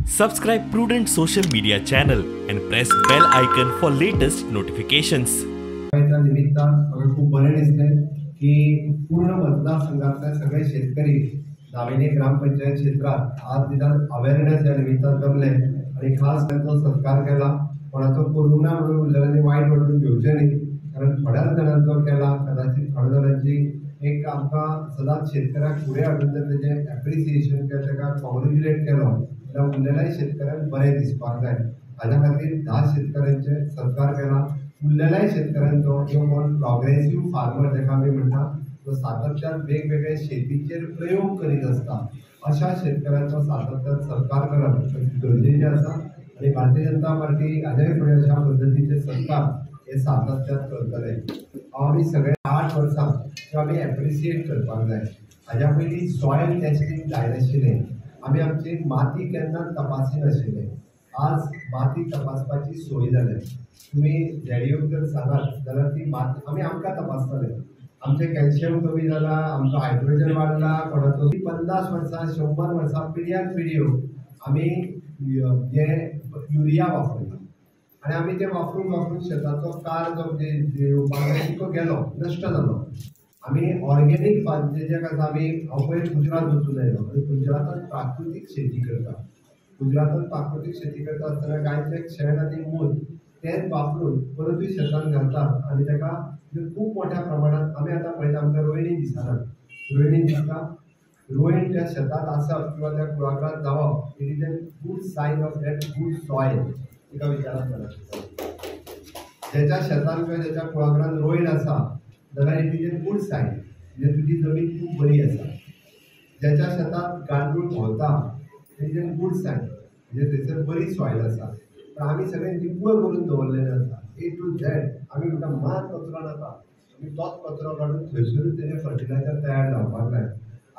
Subscribe Prudent Social Media channel and press bell icon for latest notifications. निमित्तान म्हाका खूब बरें दिसलें की पूर्ण मतदारसंघातले सगळे शेतकरी दावेनी ग्रामपंचायत क्षेत्रात आज निदान अवेअरनेस ह्या निमित्तान जमले आनी खास तांचो सत्कार केला. कोणाचो करूंक ना म्हणून उरलेल्यांनी वायट वाटून घेवचें न्ही, कारण थोड्याच जाणांचो केला. कदाचित थोड्या जाणांची एक आमकां सदांच शेतकऱ्याक फुडें हाडून जर तेजें एप्रिसिएशन किंवा ताका कॉंग्रेच्युलेट केलो जाल्यार उरलेल्याय शेतकऱ्यांक बरें दिसपाक जाय. हाज्या खातीर 10 शेतकऱ्यांचे सत्कार केला. उरलेल्याय शेतकऱ्यांचो जो कोण प्रोग्रेसीव फार्मर जाका आमी म्हणटा, तो सातत्यान वेगवेगळे शेतीचेर प्रयोग करीत आसता, अशा शेतकऱ्यांचो सातत्यान सत्कार करप गरजेचें आसा. आनी भारतीय जनता पार्टी हाज्याय फुडें अशा पद्दतीचे सत्कार हे सातत्यान करतले. आमी सगळे 8 वर्सां त्यो आमी एप्रिसिएट करपाक जाय. हाज्या पयलीं सॉयल टेस्टींग जायनाशिल्लें, आमी आमची माती केन्ना तपासिनाशिल्ले. आज माती तपासपाची सोय जाल्या. तुमी डॅडीक जर सांगात जाल्यार ती माती आमी आमकां तपासतले. आमचें कॅल्शियम कमी जाला, आमचो हायड्रोजन वाडला. कोणाचो 50 वर्सां 100 वर्सां पिढ्यान पिढयो आमी जे युरिया वापरला आनी आमी ते वापरून वापरून शेताचो कार जो येवपाक तो गेलो, नश्ट जालो. आमी ऑर्गेनीक फार्म जे आसा, आमी हांव पयर गुजरात वचून आयलो आनी गुजरातान प्राकृतीक शेती करता. गुजरातान प्राकृतीक शेती करता आसतना गायचें शेण आनी मूत तेच वापरून परतूय शेतान घालतात आनी ताका खूब मोठ्या प्रमाणात आमी आतां पळयता. आमकां रोयणी दिसना, रोयणी दिसता. रोयण त्या शेतांत आसप किंवा त्या कुळागरांत जावप it is a good sign of that good soil. तिका विचारात जाता ज्याच्या शेतान किंवा ज्याच्या कुळागरांत रोयण आसा जाल्यार it is a good sign, म्हणजे तुजी जमीन खूब बरी आसा. ज्याच्या शेतांत गांडूळ भोंवता it is a good sign, म्हणजे थंयसर बरी सॉयल आसा. पण आमी सगळें निवळ करून दवरलेलें आसा ए टू झॅड. आमी म्हणटा मात कचरो नाका, आमी तोच कचरो काडून थंयसरूच तेजें फर्टिलायझर तयार जावपाक जाय.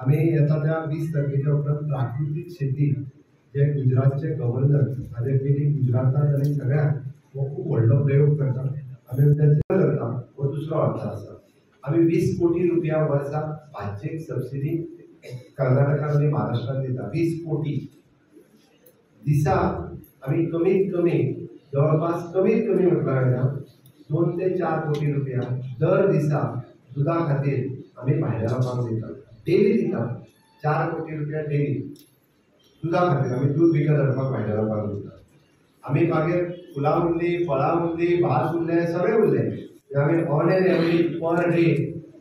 आमी येता त्या 20 तारखेच्या उपरांत प्राकृतीक शेती जे गुजरातचे गव्हर्नर हाजे पयलीं गुजरातान आनी सगळ्याक हो खूब व्हडलो प्रयोग करता. आमी तें करता हो दुसरो अर्थ आसा. आमी 20 कोटी रुपया वर्साक भाजयेक सबसिडी कर्नाटकान आनी महाराष्ट्रान दिता. 20 कोटी दिसा आमी कमीत कमी जवळपास कमीत कमी म्हटल्यार जायना 2 ते 4 कोटी रुपया दर दिसा दुदा खातीर आमी भायल्या लोकांक दिता. डेली दिता 4 कोटी रुपया डेली दुदा खातीर आमी दूद विकत हाडपाक भायल्या लोकांक दिता. आमी मागीर फुलां उरलीं, फळां उरलीं, भात उरलें, सगळें उरलें. आमी on an average per day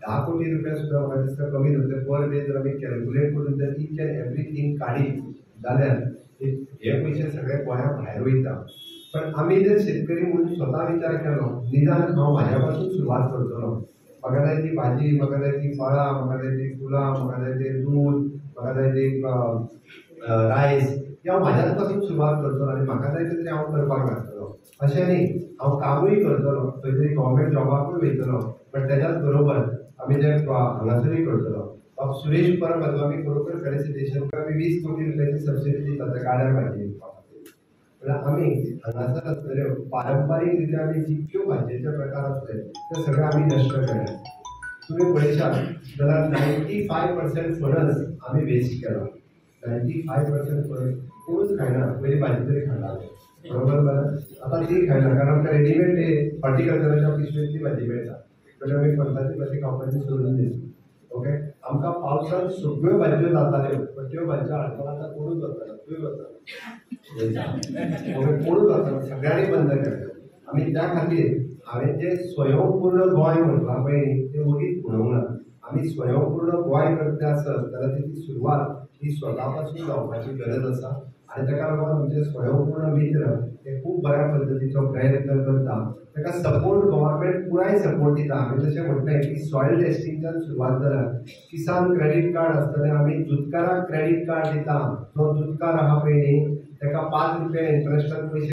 10 कोटी रुपया सुद्दां म्हाका दिसता कमी जातले. पर डे जर आमी कॅल्क्युलेट करून जर ईच एन्ड एवरीथींग काडीत जाल्यार हे पयशे सगळे गोंया भायर वयता. पण आमी जर शेतकरी म्हणून स्वता विचार केलो, निदान हांव म्हाज्या पासून सुरवात करतलो. म्हाका जाय ती भाजी, म्हाका जाय ती फळां, म्हाका जाय ती फुलां, म्हाका जाय ते दूद, म्हाका जाय ते रायस, हे हांव म्हाज्याच पासून सुरवात करतलो आनी म्हाका जाय ते तरी हांव करपाक लागतलो. अशें न्ही हांव कामूय करतलो, खंय तरी गव्हर्मेंट जॉबाकूय वयतलो, बट तेज्याच बरोबर आमी जे हांगासरूय करतलो. बाब सुरेश परब हाजो आमी खरोखर फेलिसिटेशन. आमी 20 कोटी रुपयाची सबसिडी दिता त्या गाड्यार भाजी विकपा खातीर. म्हणल्यार आमी हांगासर आसतल्यो पारंपारीक रित्या आमी जितक्यो भाजयेचे प्रकार आसले ते सगळे आमी नश्ट केले. तुमी पळयशात जाल्यार 95% फणस आमी वेस्ट केला. 95% फणस कोणूच खायना. पयलीं भाजी तरी खाताले, बरोबर बरें, आतां ती खायना कारण आमकां रेडीमेड हॉर्टिकल्चराच्या पिशवेंतली भाजी मेळटा. म्हणजे आमी फणसाची भाजी खावपाची सोडून दिली. ओके, आमकां पावसांत सगळ्यो भाजयो जाताल्यो, पण त्यो भाजयो हाडपाक आतां कोणूच वचना, तूंय वचना, ओके, कोणूच वचना, सगळ्यांनी बंद केलें. आमी त्या खातीर हांवें जें स्वयंपूर्ण गोंय म्हटलां पळय न्ही, तें वगीच म्हणूंक ना. आमी स्वयंपूर्ण गोंय करता आसत जाल्यार तेजी सुरवात ही स्वता पासून जावपाची गरज आसा. आनी ताका लागून आमचे स्वयंपूर्ण मित्र हे खूब बऱ्या पद्दतीचो प्रयत्न करता. ताका सपोर्ट गव्हर्मेंट पुराय सपोर्ट दिता. आमी जशें म्हटलें की सॉयल टेस्टिंगच्यान सुरवात जाल्या. किसान क्रेडीट कार्ड आसतलें, आमी दुदकाराक क्रेडीट कार्ड दिता. जो दुदकार आहा पळय न्ही ताका 5 रुपया इंट्रस्टान पयशे